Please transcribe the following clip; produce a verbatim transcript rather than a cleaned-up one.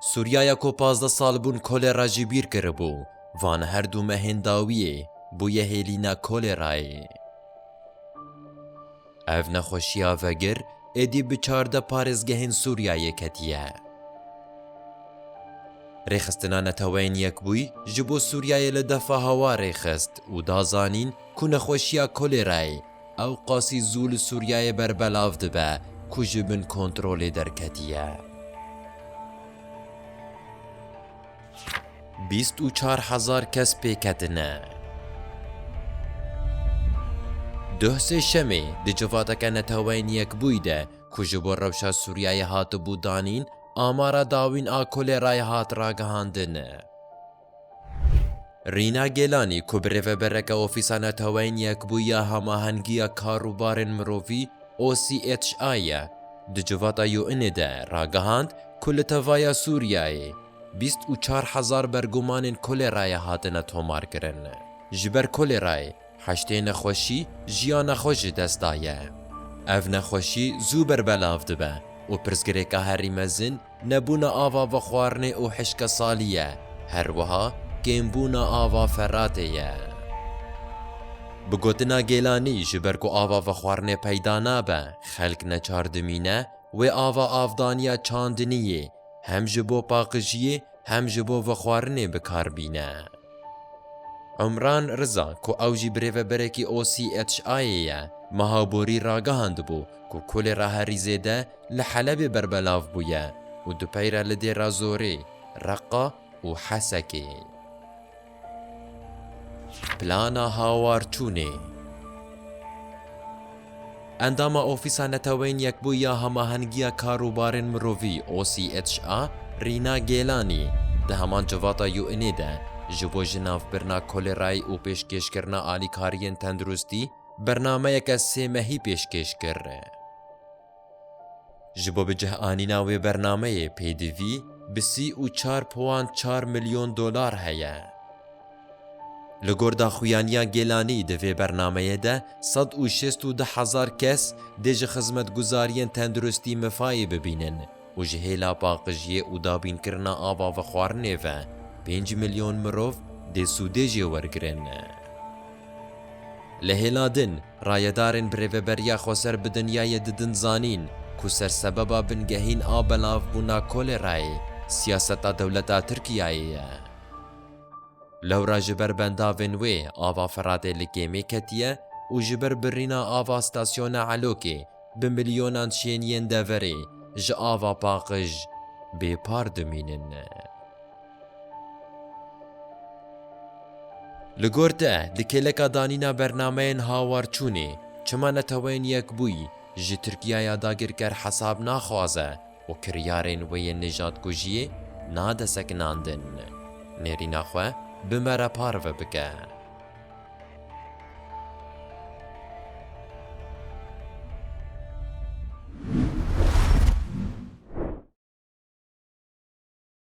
Sûriyaya ku pazdeh sal bûn kolera ji bîr kiribû, van her du mehên dawiyê bûye hêlîna kolerayê. Ev nexweşiya vegir êdî bi çardeh parêzgehên Sûriyayê ketiye. Rêxistina Neteweyên Yekbûyî ji bo Sûriyeyê li defa hewa rêxist û da zanîn ku nexweşiya kolerayê ew qasî zû li Sûriyeyê berbelav dibe ku ji bin kontrolê derketiye. Bîst û çar hezar kes pêketine. Duh sêşemê di civateke Neteweyên Yekbûyî de ku ji bo rewşa Sûriyeyê hatibû danîn, amara dawîn a kolerayê hat ragihandin. Rîna Gelanî ku birêvebereke Ofîsa Neteweyên Yekbûyî ya Hemahengiya Karûbarên Mirovî, O C H I, ye, di civata U N'ê de ragihand ku li tevaya Sûriyeyê bîst û çar hezar bergumanên kolerayê hatine tomarkirin. Ji ber kolerayê heştê nexweşî jiyana xwe ji dest daye. Ev nexweşî zû berbelav dibe û pirsgirêka herî mezin nebûna ava vexwarinê û hişkesalî ye, her wiha kêmbûna ava Feratê ye. Bi gotina Gêlanî, ji ber ku ava vexwarinê peyda nabe, xelk neçar dimîne wê ava avdaniya çandiniyê hem ji bo paqijiyê hem ji bo vexwarinê bi kar bîne. Umran Riza, ku ew jî birêveberekî O C H I yê ye, meha borî ragihandibû ku kolera herî zêde li Helebê berbelav bûye û du peyre li Dêra Zorê, Reqa û Hesekê. Plana hawarçûnê. Endama Ofîsa Neteweyên Yekbûyî ya Hemahengiya Karûbarên Mirovî, O C H A, Rîna Gêlanî, di heman civata U N'ê de ji bo jinavbirina kolerayê û pêşkêşkirina alîkariyên tenduristî bernameyeke sê mehî pêşkêş kir. Ji bo bi cih anîna wê bernameyê pêdivî bi sî û çar puan çar milyon dolar heye. Li gor daxuyaniya Gêlanî, di vê bernameyê de sed û şêst û du hezar kes dê ji xizmetguzariyên tenduristî mifayê bibînin û ji hêla paqijiyê û dabînkirina ava vexwarinê ve pênc milyon mirov dê sûdê jê wergirin. Li hêla din, rayedarên Birêveberiya Xweser bi dinyayê didin zanîn ku sersebeba bingehîn a belavbûna kolerayê siyaseta dewleta Tirkiyeyê ye. Lewra ji ber bendavên wê ava Feratê li kêmê ketiye û ji ber birîna ava stasyona Elokê bi milyonan şêniyên deverê ji ava paqij bêpar dimînin. Li gor te, di kêleka danîna bernameyên hawarçûnê, çima Neteweyên Yekbûyî ji Tirkiyaya dagirker hesab naxwaze û kiryarên wê yên nijadkujiyê nade sekinandin? Nêrîna xwe bi me re parve bike.